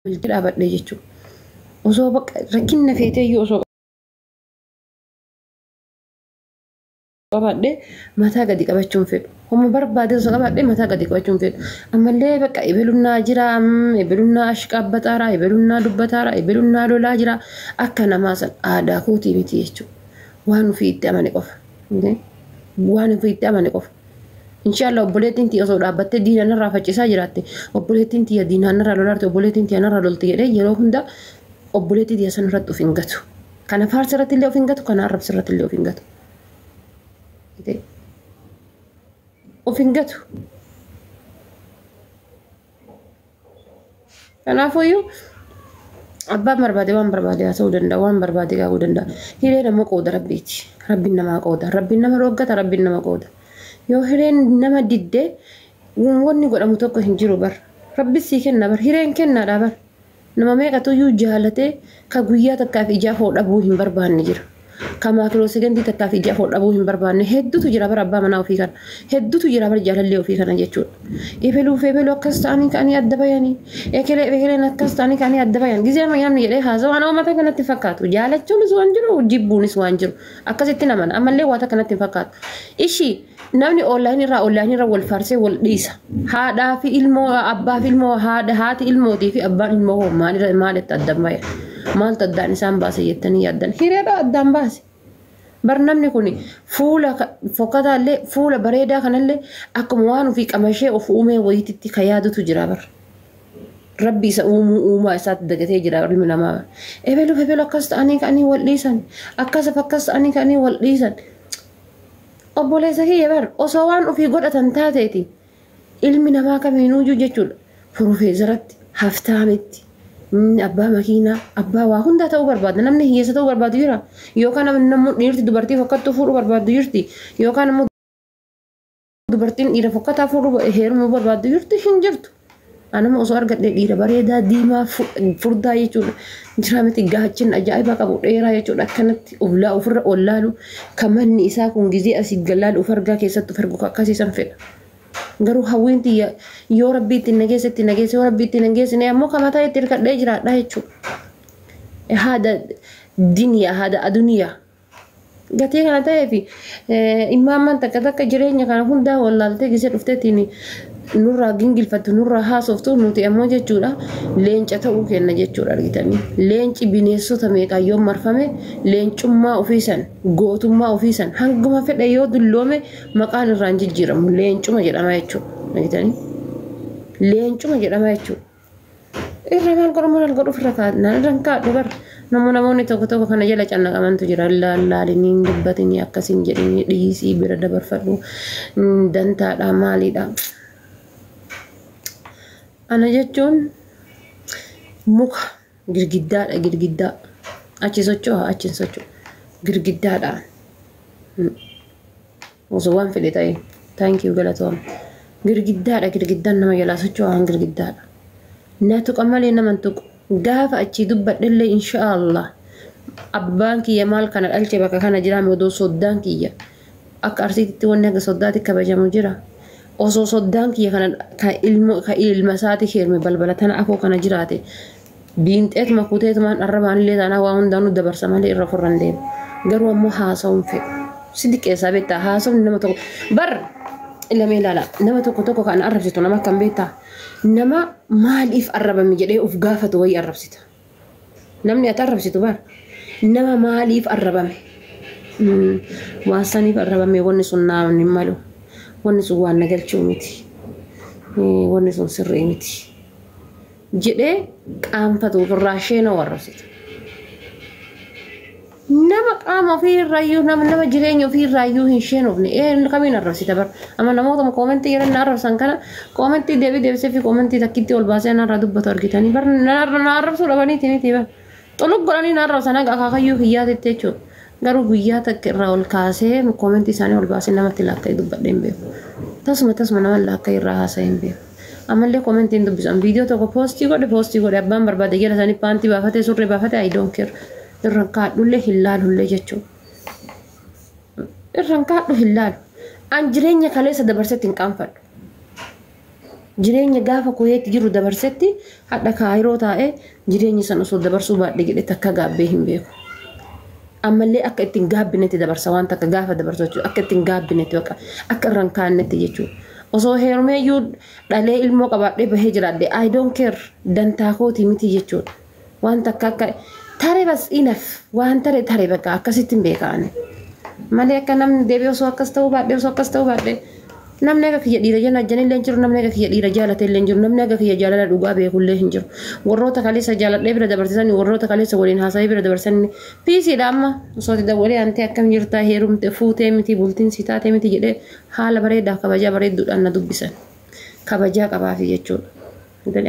Dhaabadhe jechuudha. Osoo bakka rakkinna feeteeyyuu osoo qabaadhe mataa gadi qabachuun fedhu. Homma barbaade osoo qabaadhe mataa gadi qabachuun fedhu. Ammallee bakka ebelunnaa jira, ebelunnaa ashqaabbataara, ebelunnaa dubbataara, ebelunnaa lolaa jira. Akka namaa san aadaa kootii miti jechuudha. Waan ofii itti amane qofa. Waan ofii itti amane qofa. Inshaallah obboleettiin tiyya osoo dhaabbattee diina narraa faccisaa jiraatte, obboleettiin tiyya diinaan narraa lolaarte, obboleettiin tiyya narraa lolti jedhee yeroo hunda obboleettii tiyya san irratti of hin gatu. Kana faarsa irratti illee of hin gatu, kana arrabsa irratti illee of hin gatu. Of hin gatu. Kanaafuyyuu abbaan barbaade waan barbaade haasa'uu danda'a, waan barbaade gaaguu danda'a. Hireen ammoo qooda Rabbiiti. Rabbiin namaa qooda. Rabbiin nama dhooggata, Rabbiin nama qooda. Yoo hireen nama didde wanni godhamu tokko hin jiru bar. Rabbi sii kenna bar. Hireen kennaadha bar. Nama meeqatuyyuu jaalatee ka guyyaa takkaaf ijaa hodhabuu hin barbaanne jira. Ka maakiroo sekendii takkaaf ijaa hodhabuu hin barbaanne hedduutu jira bar abbaa manaa ofii kana. Hedduutu jira bar jaalallee ofii kana jechuudha. Ebeluuf ebeluu akkas ta'anii ka'anii adda bayanii. Ekelee ekeleen akkas ta'anii ka'anii adda bayan. Gizee amma namni jedhee haasa'u ana uummata kanatti fakkaatu. Jaalachuunis waan jiru jibbuunis waan jiru. Akkasitti naman ammallee waan kanatti hin fakkaatu. Ishii namni onlaayinii irraa onlaayinii irra wal faarsee wal dhiisa. Haadhaa fi ilmoo, abbaa fi ilmoo, haadha haati ilmootii fi abbaan ilmoo hoo maalirra maalitti addaan baya? Maaltu addaan isaan baase jettanii yaaddan? Hireedha addaan baase. Bar namni kun fuula fokkataallee fuula bareedaa kanallee akkuma waan ofii qamashee of uumee wayititti ka yaadutu jira bar. Rabbi isa uumuu uumaa isaatti dagatee jira ilmi namaa. Ebeluuf ebelu akkas ta'anii ka'anii wal dhiisan. Akkasaf akkas ta'anii ka'anii wal dhiisan. Obboleessa kiyya bar osoo waan ofii godhatan taateeti ilmi namaa kamiinuyyuu jechuudha. Profeesaratti, haftaamitti, abbaa makiinaa, abbaa waa hundaa ta'uu barbaada. Namni hiyyeessa ta'uu barbaadu jira. Yookaan namni dhiirti dubartii fokkattuu fuudhuu barbaaddu jirti. Yookaan immoo dubartiin dhiira fokkataa fuudhuu heerumuu barbaaddu jirti hin jirtu. Anama osoo argadhe dhiira bareedaa diimaa furdaa jechuudha. Jira miti gaachin ajaa'ibaa qabu dheeraa jechuudha. Akkanatti of laa ofirra ol laalu kan manni isaa kun gizee asii galaalu of argaa keessatti of argu akkasiisan fedha. Garuu hawwiin tiyya yoo rabbii ittiin na geesse ittiin na geesse, yoo rabbii ittiin hin geessine ammoo kan mataa itti hirkadhee jiraadha jechuudha. Haada diniyaa haada aduniyaa. Gatii kana ta'eef immaamman takka takka jireenya kana hundaa wallaaltee gisee dhufteetiin nurraa gingilfattu, nurraa haasoftu, nuti ammoo jechuudha leenca ta'uu kenna jechuudha argitanii. Leenci bineensota meeqaan yoo marfame leencummaa ofiisan gootummaa ofiisan hanguma fedhe yoo dulloome maqaan irraan jijjiiramu leencuma jedhama jechuudha argitanii. Leencuma jedhama jechuudha. Irra maal godhu maal godhu ofirra kaa'annaan irra hin kaa'adhu bar. Namoonni tokko tokko kana jala cannaqamantu jira. Laallinii hin dubbatinii akkasiin jedhinii dhiisii bira dabarfadhu dantaadha maaliidha. Ana jechuun muka girgiddaadha girgiddaa. Achi socho'a achi hin socho'u. Girgiddaadha. Osoo waan fedhe ta'e. Thank you galatoom. Girgiddaadha girgiddaan nama jalaa socho'aan girgiddaadha. Na tuqa malee nama hin tuqu. Gaafa achii dubbadhellee inshaallah abbaan kiyya maal kana dhalche bakka kana jiraame odoo soddaan kiyya akka arsiititti wanni akka soddaatti kabajamu jira. Osoo soddaan kiyya kana ka ilmo ka ilma isaati heerume balbala tana afoo kana jiraate biinxeetuma kuteetumaan arrabaan illee taanaa waa hundaanuu dabarsa malee irra ofirra hin deemu. Garuu ammoo haasa'uun fedhu. Si diqqeessaa beektaa haasa'uun nama tokko bar lamee ilaala nama tokko tokko kan arrabsitu nama akkam beektaa nama maaliif arrabame jedhee of gaafatu wayii arrabsita. Namni ati arrabsitu bar nama maaliif arrabame waan saniif arrabame wanni sun naan hin malu, wanni sun waan na galchuu miti, wanni sun sirrii miti jedhee qaanfatu ofirraa sheenoo arrabsita. Nama qaama ofii irraayyuu nama nama jireenya ofii irraayyuu hin sheenofne kamiin arrabsita bar. Amma namoota koomentii jedhan na arrabsan kana koomentii deebii deebisee fi koomentii takkitti ol baasee narraa dubbatu argitanii bar na arrabsuu dhabaniiti miti bar. Xuluq godhanii na arrabsan haga akaakayyuu kiyyaatitti jechuudha. Garuu guyyaa takka irraa ol kaasee koomentii isaanii ol baasee namatti laakka'ee dubbadhee hin beeku. Tasuma tasuma nama laakka'ee irraa haasa'ee hin beeku. Ammallee koomentii hin dubbisan. Viidiyoo tokko poostii godhe abbaan barbaade jala isaanii paantii baafatee surree baafatee I don't care. Irra kaadhullee hin laalullee jechuudha. Irra kaadhu hin laalu. An jireenya kaleessa dabarsetti hin qaanfadhu. Jireenya gaafa Kuweet jiru dabarsetti hadha Kaayiroo taa'ee jireenya san osoo dabarsuu baadhee jedhe takka gaabbee hin beeku. Ammallee akka ittiin gaabbinetti dabarsa waan takka gaafa dabarsu jechuudha. Akka ittiin gaabbinetti bakka akka irra hin kaannetti jechuudha. Osoo heerumeeyyuu dhalee ilmoo qabaadhee bahee jiraadhe, I don't care, dantaa kootii miti jechuudha. Waan takka akka tare bas enough, waan tare tare bakka akkasitti hin beekaani. Malee akka namni deebi'ee osoo akkas ta'uu baadhee, osoo akkas ta'uu baadhee, namni akka kiyya dhiira jala ajjanillee hin jiru, namni akka kiyya dhiira jaalate illee hin jiru, namni akka kiyya jaalala dhugaa beekullee hin jiru. Warroota kaleessa jaaladhee bira dabarsisan, warroota kaleessa waliin haasa'ee bira dabarsan piisiidha. Amma osoo itti dawwalee antee akkam jirtaa, heerumte, fuutee miti, bultiin si taatee miti jedhee, haala bareedaa kabajaa bareedduudhaan na dubbisan. Kabajaa qabaafi jechuudha.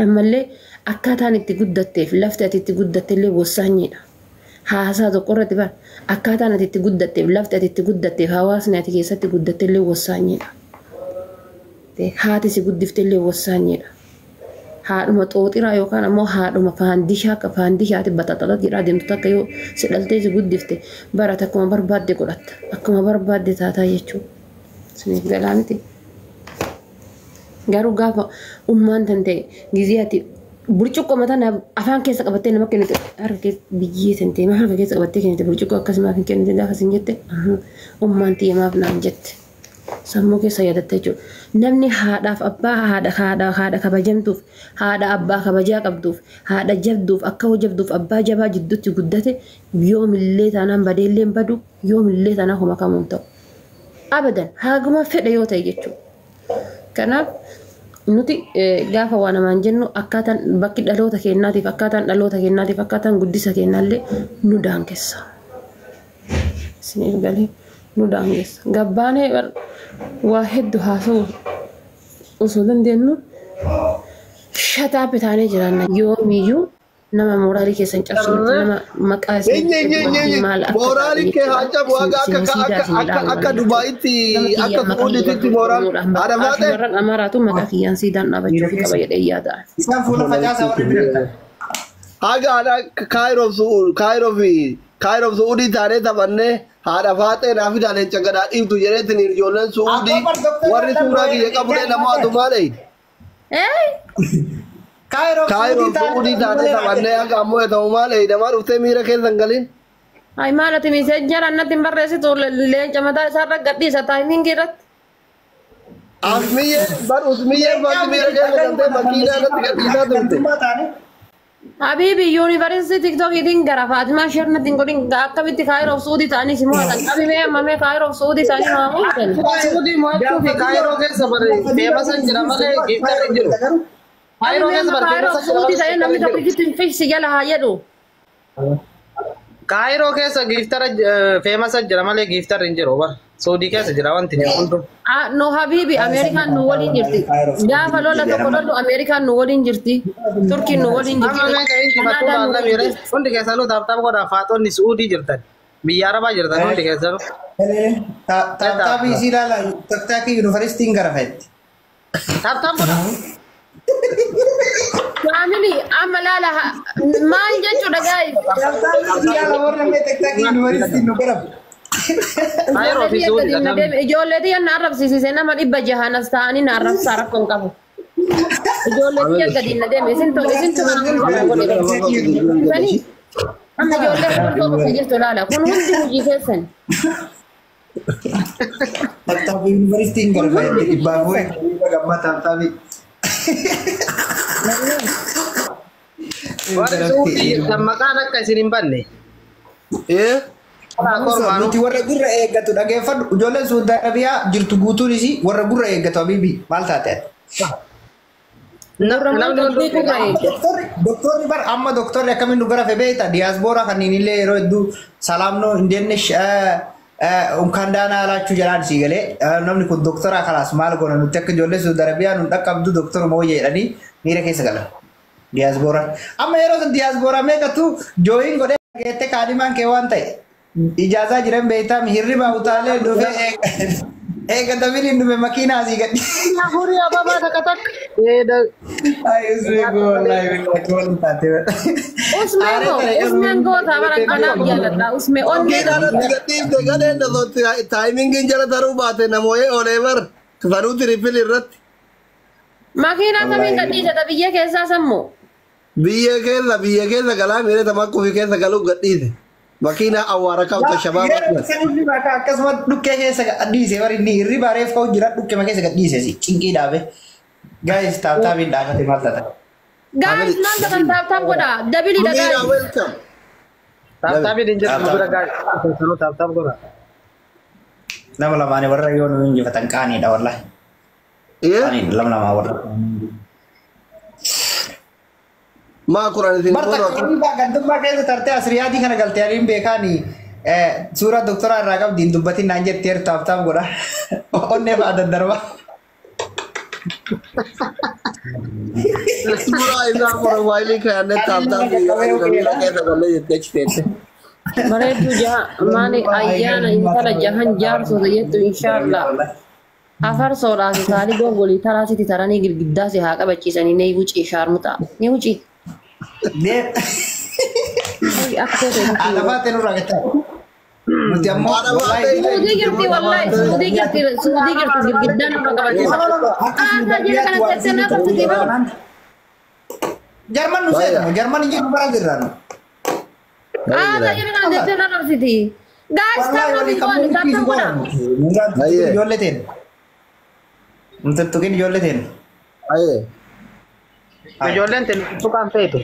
Ammallee akkaataan itti guddatteef lafti ati itti guddatte illee wasaanyiidha. Haasaa tokko irratti bara akkaataan ati itti guddatteef, lafti ati itti guddatteef, hawaasni ati keessatti guddatte illee wasaanyiidha. Haati si guddifte illee wasaanyiidha. Haadhuma xooxiraa yookaan ammoo haadhuma faandishaa akka faandishaati baxaxaxa jedhaa deemtu takka yoo si dhaltee si guddifte, barata akkuma barbaadde godhatta, akkuma barbaadde taataa jechuudha. Isiniif galaa miti? Garuu gaafa ummaan tan ta'e gizee ati burcuqqoo mataa afaan keessa qabattee nama kennite, harka keessa biyyee tan ta'e harka keessa qabattee kennite, burcuqqoo akkasumaaf hin kennite gaafa isin jette, ummaan tiyya maaf naan jette sammuu keessa yaadatte jechuudha. Namni haadhaaf abbaa haadha kabajamtuuf, haadha abbaa kabajaa qabduuf, haadha jabduuf, akka hoo jabduuf abbaa jabaa jidduutti guddate yoomillee taanaan badeellee hin badu, yoomillee taanaan homa kamuun ta'u. Abadan haaguma fedhe yoo ta'e jechuudha. Kanaaf nuti gaafa waa namaan jennu akkaataan bakki dhaloota keenyaatiif, akkaataan dhaloota keenyaatiif, akkaataan guddisa keenyaallee nu daangessa. Isiniif galee? Nu daangessa. Gabbaanee waa hedduu haasa'u osoo dandeenyu shataa bitaanee jiraanna. Yoomiyyuu nama mooraalii keessan cabsu miti, nama maqaa isin maal akka Mooraalii kee haa cabu akka akka akka akka akka Dubaayitti, akka Suudiitti mooraal haadha baate. Warra Amaaraatu maqaa kiyyaan siidaan dhaabachuu fi qaba jedhee yaada. Isaan fuula facaasaa warri bira. Haga haadha Kaayiroof Suudii taanee taphannee haadha faaxee naa fidaa leenca gadaa dhiibtu jedheetiin ijoolleen Suudii warri suuraa kiyya qabulee nama atu maali? Kaayiroof Kaayiroof Suudii taanee taphannee haga ammoo ta'u maali? Namaa dhuftee miira keessa hin galin. Ay, maal ati miseejjara natti hin barreessitu, leenca mataa isaarra gadhiisa taayimingii irratti. Asmiyyee bar usmiyyee faati miira keessa galtee makiinaa irratti gadhiisaa turte. Habibi, yuunivarsiitii tiktookiitiin gara Faatimaa share natti hin godhin. Akkamitti Kaayiroof Suudii ta'anii si mo'atan? Qabimee ammamee Kaayiroof Suudii ta'anii maa mo'atan? Suudii mo'achuu fi Kaayiroo keessa bare feemasan jira malee giiftarri hin jiru. Kaayiroo keessa bare Kaayiroof feemasan jira Suudii malee ta'ee namni giiftarri hin jiru. tokkichitti hin fiksi jala haa jedhu. Kaayiroo keessa giiftara feemasan jira malee giiftarri hin jiru bara. Suudii keessa jira wanti jiru hunduu. No habibi, Ameerikaan nu waliin jirti. Gaafa lola tokko lollu Ameerikaan nu waliin jirti. Turkiin nu waliin jirti. Amma meeqa injifattuu Kanaadaan nu waliin laallamire jirti. hundi keessanuu tap tap godhaa, faatonni Suudii jirtan. Biyya Arabaa jirtan hundi keessanuu. Taaptaabii isii ilaala, taktaakii yuunivarsiitiin gara fe'etti. Tap tap godhaa. Family, amma laala, maal jechuudha guys? Taaptaabii isii ilaala, warra mee taktaakii yuunivarsiitiin nu gara. Kaayiroo fi Suudii dha. Ijoollee xiyya na arrabsiisise, nama 600 as ta'anii na arrabsaa, rakkoo hin qabu. Ijoollee xiyya gadi na deeme, isin godhe. Amma ijoollee kun tokko jirtu laala, kun hundi hojii keessan. Taaptaabii yuunivarsiitiin gara fe'etti dhibbaaf wayii gammaa taaptaabii. Warri Suudii jirtan maqaan akka isin hin banne. Ee? Nuti warra gurra eeggatu, dhageeffadhu, ijoolleen Suudi Arabiyaa jirtu guutuun isii warra gurra eeggatu. Habibi, maal taate ati? Namni hunduu Gurra eeggatu. Doktorri bar amma doktorri akkamiin nu gara beekta, diyaasbooraa kanneen illee yeroo hedduu salaamnoo hindennesh unkaan daanaa alaachuu jalaan sii galee, namni kun doktora kalaas maal goona, nuti akka ijoollee Suudi Arabiyaa nun dhaqqabdu, doktoruma wayya jedhanii miira keessa galan. Diyaasbooraan. Amma yeroo sun diyaasbooraa meeqatu jooyin godhee geette, kaadhimaan kee waan ta'e ijaazaa jiran beektaa, hirriba utaalee dhufee eeggatamini dhufe makiinaa asii gadhi. Horii ababaa takka takka. Ay, usmee koo, wallaahi billahi wal taate. Usmee koo, usmeen goota bara kanaaf jaalladha. Usmee onnee Makiinaa irratti gadhiifte gadheen osoo taayimingiin jala taruu baate namooyee oolee bar sanuu triple irratti. Makiinaa kamiin gadhiisata biyya keessaa sammoo? Biyya keessa galaa miira tamaa kufi keessa galuu gadhiise. Makiinaa awwaara qabta shabaaba. Akkasuma dhukkee keessa gadhiise bari inni hirriba reef ka'u jira dhukkee keessa gadhiise cinqii dhaabe. Guys tap tapiin dhaabate maal taata? Guys maal taatan tap tap godha. Dabiliidha Amiira guys. welcome. Tap tapiin hin jedhamu bira guys. Tap tap godha. Nama lamaanii warra yoo nu injifatan qaaniidha wallahi. Qaaniidha lama lamaa warra. Maa kuraan isin Barta hirriba gandummaa keessa tartee asriyaadii kana galtee ariin beekaani suuraa doktoraa irraa qabdi hin dubbatin naan jettee tap tap godha. Onnee fa'a daddarba. Suuraa isaa profaayilii kaa'annee tap tap Amiira keessa galee jettee achi teette. Bareedduu jaha maali ayyaana intala jahan jaarsota jettu inshaallah. Afarsoodhaaf saalii gongolii taraa sitti taranii girgiddaa si haa qabachiisanii ni wucii shaarmuxaa. Ni wucii. Akka Haadha faatee nurraa gattaa. Nuti ammoo Suudii jirti wallahi suudii jirti girgiddaan nurra qabachiisa. Aasaa jira kana teessee naa qabsiisee bara. Jarman nu seetamu Jarman hin jiru bara jirra nu. Aasaa jira kana teessee naa qabsiiti. Guys Wallahi walii tap kan tap mul'isu godha. Ijoollee teen. Tuttuqin ijoollee teen. Ijoolleen teen tuttuqaan feetu.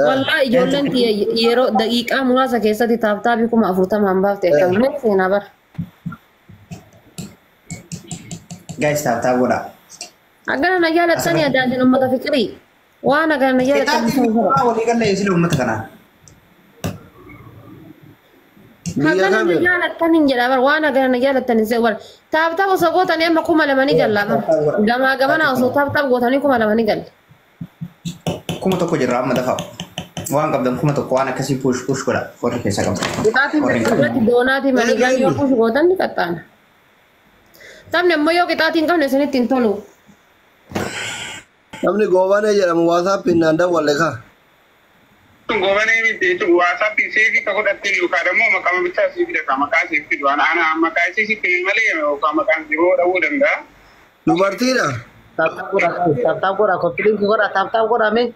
Wallahi ijoolleen yeroo daqiiqaa muraasa keessatti taaptaabii 40,000 baafte akkasumas seenaa bara. Guys tap tap godha. Akkana na jaalattanii addaatiin uummata fiqirii. Waan akkana na jaalattanii. Walii galee isin uummata kanaa. Akkana na jaalattanii jedha bara waan akkana na jaalattanii se'u bara. Tap tap osoo gootanii amma 2,000 galla bara. Gamaa gamana osoo tap tap gootanii 2,000 galla. 1,000 jirra amma dafa. Waan qabdan 1,000 waan akkasii push push godha warri keessa qabdan. Irratti doonaatii malee yoo push gootan ni qaxxaana. Taphni ammoo yoo qixaatii hin qabne isinitti hin tolu. Namni goobanee jedhamu waasaappiin naan dawwalle kaa. Goobanee miti jechuun waasaappii seefii ka godhatteen yookaan immoo maqaa bichaa siif fida maqaa siif fidu ana maqaa isii sitti malee yookaan maqaan siboo dha'uu danda'a. Dubartiidha. Tap tap godha koppiliinki godha tap tap godha mee.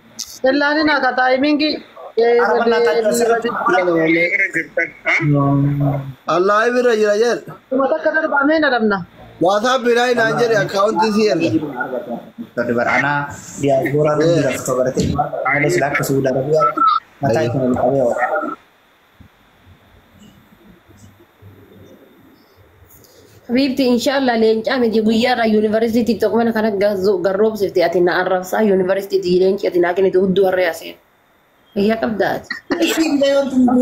Illaanin akka taayimingi. Allah bira jira jedh. Kuma takka darbaa mee na dhabna. Waasaappiin naan jedhe akkaawuntii si erga. Ana diyaaspooraan jira baratee malee sila akka Suudi Arabiyaatti mataa ittiin ol qabee oola. Habiibti inshaallah leencaa miti guyyaarraa yuunivarsiitii tokko mana kana garroobsifte ati na arrabsaa yuunivarsiitii leenci ati naa kennitu hudduu harree aseen. Fayyaa qabdaa ati.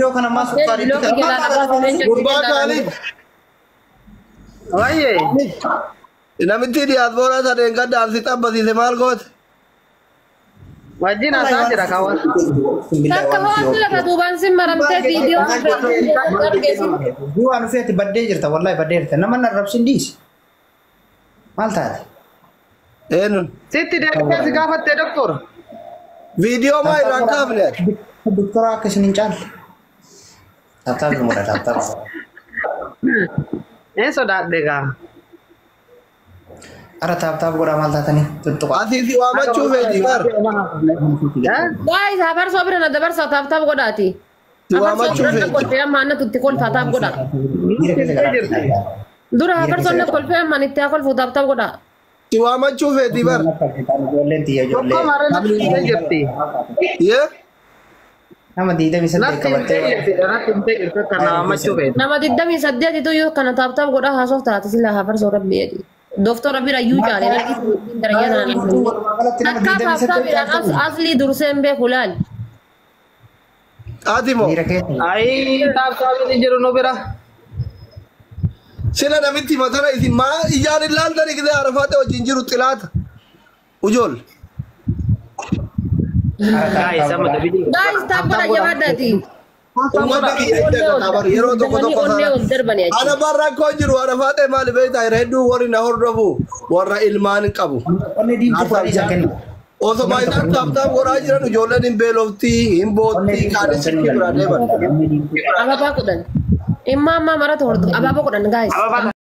Yoo kana ammaa sukkaaritti Gurbaa Kaalid. Wayyee. Namitti diyaaspooraa sadeen gaddaan si xabbasiise maal goote? Wajjin haasaa jira kaawwan. Takka ho'aatu lafa duubaan sin maramtee viidiyoo argeessi. Waan ufeeti baddee jirta wallahi baddee jirta nama narrabsin dhiisi. Maal taate? Eenyuun? Sitti deebitee si gaafattee doktora. Viidiyoo maa irraan kaafne ati? Doktora akka isin hin caalle. Tap tap godha tap tap. Een sodaadhe gaa. Ara tap tap godha maal taatanii tuttuqa. Asii si waamachuu feeti bar. Guys afarsoo bira na dabarsaa tap tap godhaati. Si Afarsoo waamachuu bira na feeti. kolfee amma annatu itti kolfaa tap godha. Dura afarsoo na kolfee amma itti haa kolfuu tap tap godha. Si waamachuu feeti bar. Ijoolleen tiyya ijoollee. Tokko maree natti himtee jirti. Yee? Nama 28 Natti himtee qabattee. jirti. Natti himtee jirti akka na waamachuu feeti. Nama 28 yoo kana tap tap godha haasoof taate silaa afarsoo rabbi jedhi. Doktora bira iyyuu caale darajaa tanaan. Takka tap tapiidhaan aslii dursee hin beeku laal. Ati moo? Miira keessa. Ayii tap tapiin hin jiru nu bira. Sila namitti matana isin maa ijaan ilaaltanii gisee arafaate wajjin jiru xilaata. Ujool. Guys amma dabili. Guys tap godha jabaadhaati. Uummanni kiyya hidda gataa yeroo tokko tokko Onnee ol darbanii achi. Ana barra rakkoo jiru arafaate maali beektaa yeroo hedduu warri na hordofu warra ilmaan qabu. Onnee diimtuu faarii isaa kenna. Osoma isaan tap tap godhaa jiran ijoolleen hin beeloftii, hin boottii, kaanis sirrii biraa deeman. Ababaa kudhan. Imma ammaa maratu hordofu abaaboo kudhan guys.